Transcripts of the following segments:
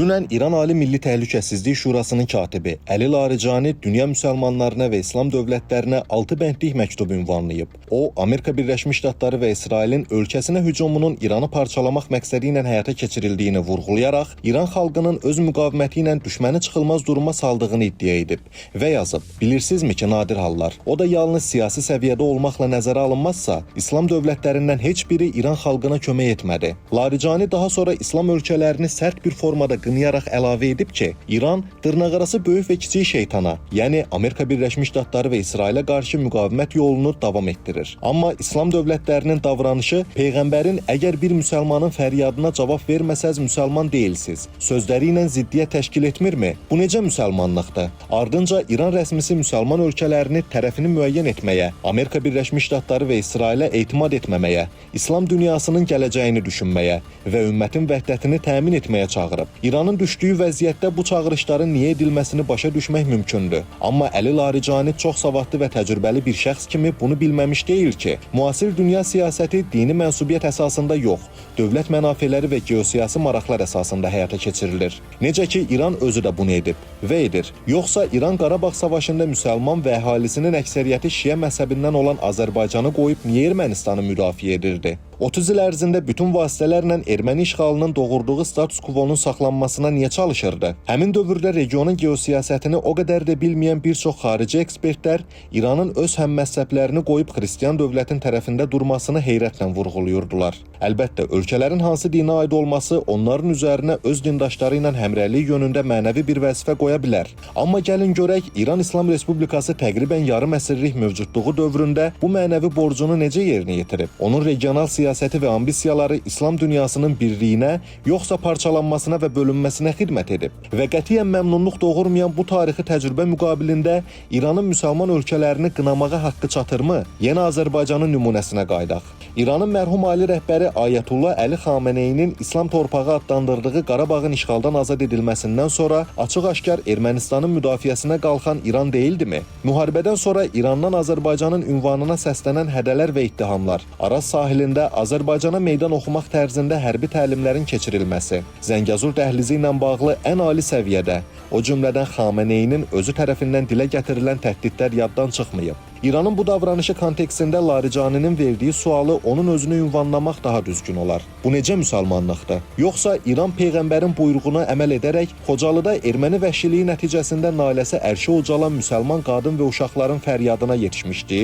Dünən İran Ali Milli Təhlükəsizlik Şurasının katibi Əli Laricani dünya müsəlmanlarına və İslam dövlətlərinə 6 bəndlik məktub ünvanlayıb. O, Amerika Birləşmiş Ştatları və İsrailin ölkəsinə hücumunun İranı parçalamaq məqsədi ilə həyata keçirildiyini vurğulayaraq, İran xalqının öz müqaviməti ilə düşməni çıxılmaz duruma saldığını iddia edib və yazıb: "Bilirsinizmi ki, nadir hallar, o da yalnız siyasi səviyyədə olmaqla nəzərə alınmazsa, İslam dövlətlərindən heç biri İran xalqına kömək etmədi." Laricani daha sonra İslam ölkələrini sərt bir formada qınayaraq əlavə edib ki, İran dırnaqarası böyük və kiçik şeytana, yəni Amerika Birləşmiş Ştatları və İsrailə qarşı müqavimət yolunu davam etdirir. Amma İslam dövlətlərinin davranışı peyğəmbərin "Əgər bir müsəlmanın fəryadına cavab verməsəz, müsəlman deyilsiz" sözləri ilə ziddiyyət təşkil etmirmi? Bu necə müsəlmanlıqdır? Ardınca İran rəsmisi müsəlman ölkələrini tərəfini müəyyən etməyə, Amerika Birləşmiş Ştatları və İsrailə etimad etməməyə, İslam dünyasının gələcəyini düşünməyə və ümmətin vəhdətini təmin etməyə çağırıb. İranın düşdüyü vəziyyətdə bu çağırışların niyə edilməsini başa düşmək mümkündür. Amma Əli Laricani çox savadlı və təcrübəli bir şəxs kimi bunu bilməmiş deyil ki, müasir dünya siyasəti dini mənsubiyyət əsasında yox, dövlət mənafeləri və geosiyasi maraqlar əsasında həyata keçirilir. Necə ki, İran özü də bunu edib və edir. Yoxsa İran Qarabağ savaşında müsəlman və əhalisinin əksəriyyəti şiə məzhəbindən olan Azərbaycanı qoyub niyə Ermənistanı müdafiə edirdi? 30 il ərzində bütün vasitələrlə erməni işğalının doğurduğu status quo-nun saxlanmasına niyə çalışırdı? Həmin dövrdə regionun geosiyasətini o qədər də bilməyən bir çox xarici ekspertlər İranın öz həmməzhəblərini qoyub xristian dövlətin tərəfində durmasını heyrətlə vurğulayırdılar. Əlbəttə, ölkələrin hansı dinə aid olması onların üzərinə öz dindaşları ilə həmrəylik yönündə mənəvi bir vəzifə qoya bilər. Amma gəlin görək, İran İslam Respublikası təqribən yarım əsrlik mövcudluğu dövründə bu mənəvi borcunu necə yerinə yetirib? Onun regional siyasəti və ambisiyaları İslam dünyasının birliyinə, yoxsa parçalanmasına və bölünməsinə xidmət edib? Və qətiyyən məmnunluq doğurmayan bu tarixi təcrübə müqabilində İranın müsəlman ölkələrini qınamağa haqqı çatırmı? Yenə Azərbaycanın nümunəsinə qayıdaq. İranın mərhum ali rəhbəri Ayətullah Əli Xameneyinin İslam torpağı adlandırdığı Qarabağın işğaldan azad edilməsindən sonra açıq-aşkar Ermənistanın müdafiəsinə qalxan İran deyildimi? Müharibədən sonra İrandan Azərbaycanın ünvanına səslənən hədələr və ittihamlar, Araz sahilində Azərbaycana meydan oxumaq tərzində hərbi təlimlərin keçirilməsi, Zəngəzur dəhlizi ilə bağlı ən ali səviyyədə, o cümlədən Xameneyinin özü tərəfindən dilə gətirilən təhdidlər yaddan çıxmayıb. İranın bu davranışı kontekstində Laricaninin verdiyi sualı onun özünü ünvanlamaq daha düzgün olar. Bu necə müsəlmanlıqdır? Yoxsa İran peyğəmbərin buyruğuna əməl edərək Xocalıda erməni vəhşiliyi nəticəsində naləsi ərşə ucalan müsəlman qadın və uşaqların fəryadına yetişmişdi?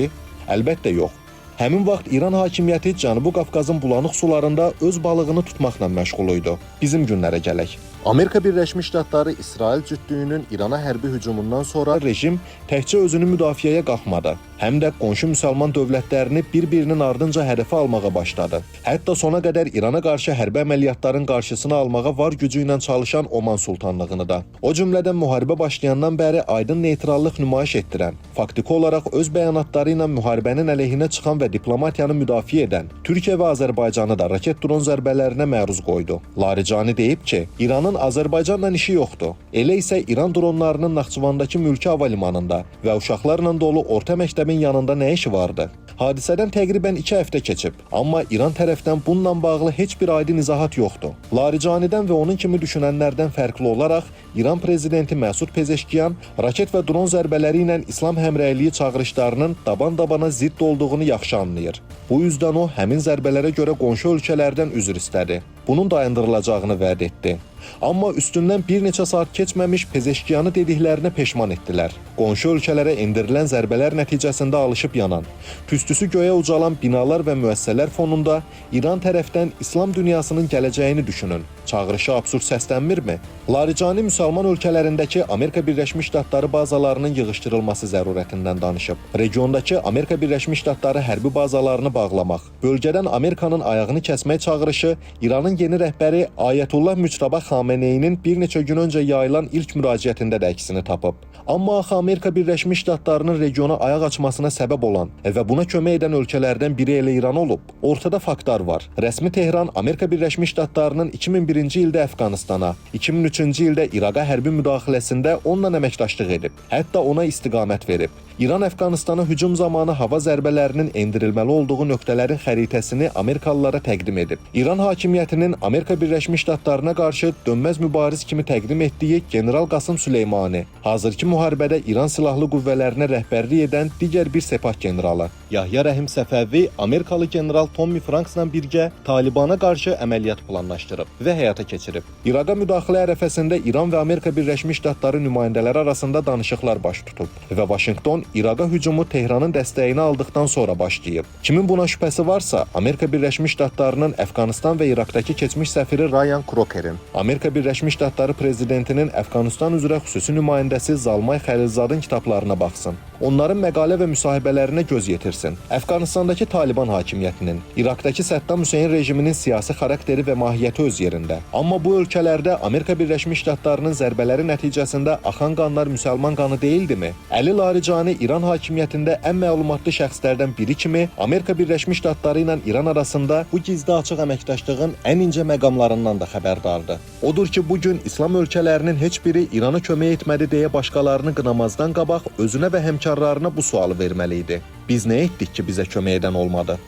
Əlbəttə yox. Həmin vaxt İran hakimiyyəti Cənubi Qafqazın bulanıq sularında öz balığını tutmaqla məşğul idi. Bizim günlərə gələk. Amerika Birləşmiş Ştatları İsrail cütlüyünün İrana hərbi hücumundan sonra rejim təkcə özünü müdafiəyə qalxmadı, həm də qonşu müsəlman dövlətlərini bir-birinin ardınca hədəfə almağa başladı. Hətta sona qədər İrana qarşı hərbi əməliyyatların qarşısını almağa var gücü ilə çalışan Oman Sultanlığını da. O cümlədən müharibə başlayandan bəri aydın neytrallıq nümayiş etdirən, faktiki olaraq öz bəyanatları ilə müharibənin əleyhinə çıxan və diplomatiyanı müdafiə edən Türkiyə və Azərbaycanı da raket dron zərbələrinə məruz qoydu. Laricani deyib ki, İranın Azərbaycanla işi yoxdur. Elə isə İran dronlarının Naxçıvandakı mülki hava limanında və uşaqlarla dolu orta məktəbin yanında nə işi vardı? Hadisədən təqribən 2 həftə keçib, amma İran tərəfdən bununla bağlı heç bir aydın izahat yoxdur. Laricanidən və onun kimi düşünənlərdən fərqli olaraq İran prezidenti Məsud Pezeşkiyan raket və dron zərbələri ilə İslam həmrəyliyi çağırışlarının daban-dabana zidd olduğunu yaxşı anlayır. Bu üzdən o həmin zərbələrə görə qonşu ölkələrdən üzr istədi. Bunun dayandırılacağını vəd etdi. Amma üstündən bir neçə saat keçməmiş Pezeşkiyanı dediklərinə peşman etdilər. Qonşu ölkələrə endirilən zərbələr nəticəsində alışıb yanan, tüstüsü göyə ucalan binalar və müəssisələr fonunda İran tərəfdən İslam dünyasının gələcəyini düşünün çağırışı absurd səslənmirmi? Laricani müsəlman ölkələrindəki Amerika Birləşmiş Ştatları bazalarının yığışdırılması zərurətindən danışıb. Regiondakı Amerika Birləşmiş Ştatları hərbi bazalarını bağlamaq, bölgədən Amerikanın ayağını kəsmək çağırışı İranın yeni rəhbəri Ayətullah Müctəba Xameneyinin bir neçə gün öncə yayılan ilk müraciətində də əksini tapıb. Amma axı Amerika Birləşmiş Ştatlarının regiona ayaq açmasına səbəb olan və buna kömək edən ölkələrdən biri elə İran olub. Ortada faktlar var. Rəsmi Tehran Amerika Birləşmiş Ştatlarının 2001-ci ildə Əfqanıstana, 2003-cü ildə İraqa hərbi müdaxiləsində onunla əməkdaşlıq edib. Hətta ona istiqamət verib. İran Əfqanıstana hücum zamanı hava zərbələrinin endirilməli olduğu nöqtələrin xəritəsini Amerikalılara təqdim edib. İran hakimiyyətinin Amerika Birləşmiş Ştatlarına qarşı dönməz mübariz kimi təqdim etdiyi General Qasım Süleymani, hazırki müharibədə İran silahlı qüvvələrinə rəhbərlik edən digər bir Sepah generalı Yahya Rəhim Səfəvi Amerikalı general Tommy Franksla birgə Talibana qarşı əməliyyat planlaşdırıb və həyata keçirib. İraqa müdaxilə ərəfəsində İran və Amerika Birləşmiş Ştatları nümayəndələri arasında danışıqlar baş tutub və Vaşinqton İraqa hücumu Tehranın dəstəyini aldıqdan sonra başlayıb. Kimin buna şübhəsi varsa, Amerika Birləşmiş Ştatlarının Əfqanıstan və İraqdakı keçmiş səfiri Ryan Crocker-in, Amerika Birləşmiş Ştatları prezidentinin Əfqanıstan üzrə xüsusi nümayəndəsi Zalmay Xəlilzadın kitablarına baxsın. Onların məqalə və müsahibələrinə göz yetirsin. Əfqanıstandakı Taliban hakimiyyətinin, İraqdakı Səddam Hüseyn rejiminin siyasi xarakteri və mahiyyəti öz yerində. Amma bu ölkələrdə Amerika Birləşmiş Ştatlarının zərbələri nəticəsində axan qanlar müsəlman qanı deyildimi? Əli Laricani İran hakimiyyətində ən məlumatlı şəxslərdən biri kimi Amerika Birləşmiş Ştatları ilə İran arasında bu gizli açıq əməkdaşlığın ən incə məqamlarından da xəbərdardır. Odur ki, bu gün İslam ölkələrinin heç biri İrana kömək etmədi deyə başqalarını qınamazdan qabaq özünə və həmkarlarına bu sualı verməli idi. Biz nə etdik ki, bizə kömək edən olmadı?